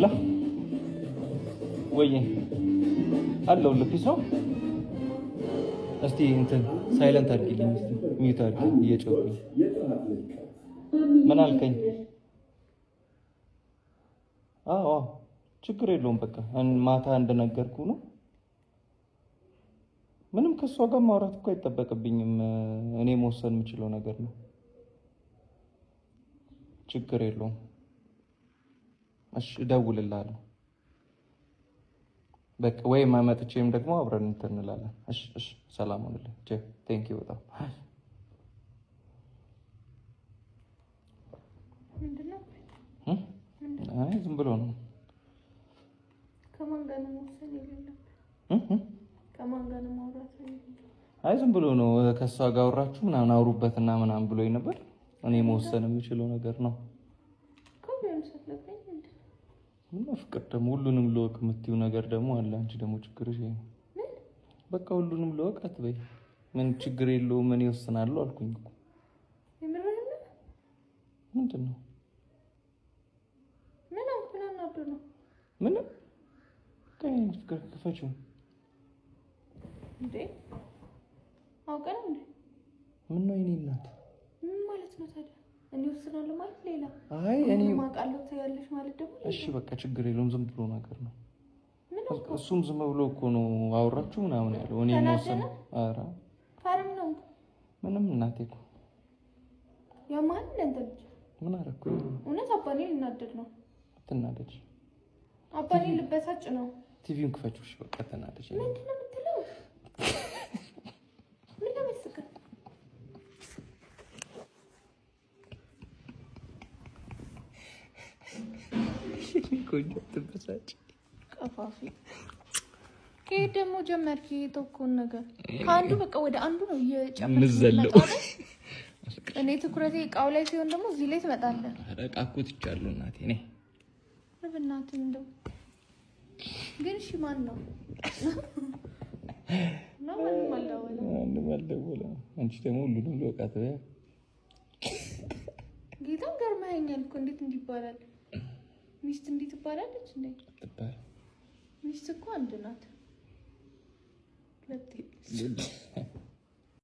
Hello ወይ አለሁልህ። Peace ነው። እስቲ እንትን silent አድርጊልኝ፣ እስቲ mute አድርጊ፣ እየጮህኩኝ። ምን አልከኝ? አዎ ችግር የለውም። በቃ ማታ እንደነገርኩ ነው። ምንም ከእሷ ጋር ማውራት እኮ አይጠበቅብኝም። እኔ መወሰን የምችለው ነገር ነው። ችግር የለውም። እሺ እደውልልሃለሁ። በቃ ወይ መጥቼም ደግሞ አብረን እንትን እንላለን። እሺ እሺ፣ ሰላም ሁንልኝ። Thank you በጣም። አይ ዝም ብሎ ነው። ከማን ጋር ነው መወሰን የሌለብህ? ከማን ጋር ነው ማውራት? አይ ዝም ብሎ ነው። ከእሷ ጋር አወራችሁ ምናምን አውሩበትና ምናምን ብሎኝ ነበር። እኔ መወሰን የምችለው ነገር ነው። ምነው ፍቅር ደግሞ ሁሉንም ልወቅ የምትይው ነገር ደግሞ አለ። አንቺ ደግሞ ችግርሽ ይሄ ነው። በቃ ሁሉንም ልወቅ አትበይ። ምን ችግር የለውም እኔ እወስናለሁ አልኩኝ እኮ። ምንድን ነው? ምንም ፍቅር ክፈችው። እንዴ አውቀህ ነው እንዴ? ምነው የእኔ እናት ምን ማለት ነው ታዲያ? እኔ ወስናለሁ ማለት ሌላ። አይ እኔ ማውቃለሁ ትያለሽ ማለት ደግሞ ሌላ። እሺ በቃ ችግር የለውም። ዝም ብሎ ነገር ነው። እሱም ዝም ብሎ እኮ ነው አወራችሁ ምናምን ያለው። እኔ መወሰን ኧረ ታርም ነው ምንም እናቴ እኮ ያማል። እንደ ልጅ ምን አደረኩኝ? እውነት አባኔ ልናደድ ነው። አትናደጅ አባኔ ልበሳጭ ነው። ቲቪውን ክፈችው። እሺ በቃ ተናደጅ። ምንድን ነው የምትለው? ምን ለመስከ ቆንጆ አትበሳጭ። ቀፋፊ ከየት ደግሞ ጀመርክ? የተውከውን ነገር ከአንዱ በቃ ወደ አንዱ ነው እየጨመርክ። እኔ ትኩረቴ እቃው ላይ ሲሆን ደግሞ እዚህ ላይ ትመጣለህ። ኧረ እቃ እኮ ትቻለሁ እናቴ። እኔ በእናትህ እንደው ግን እሺ፣ ማን ነው? ማንም አልደወለም። ማንም አልደወለም። አንቺ ደግሞ ሁሉንም ልወቃት በያ። ጌታን ገርመኸኛል እኮ እንዴት እንዲህ ይባላል? ሚስት እንዴት ትባላለች እንዴ? አትባልም። ሚስት እኮ አንድ ናት። ሁለት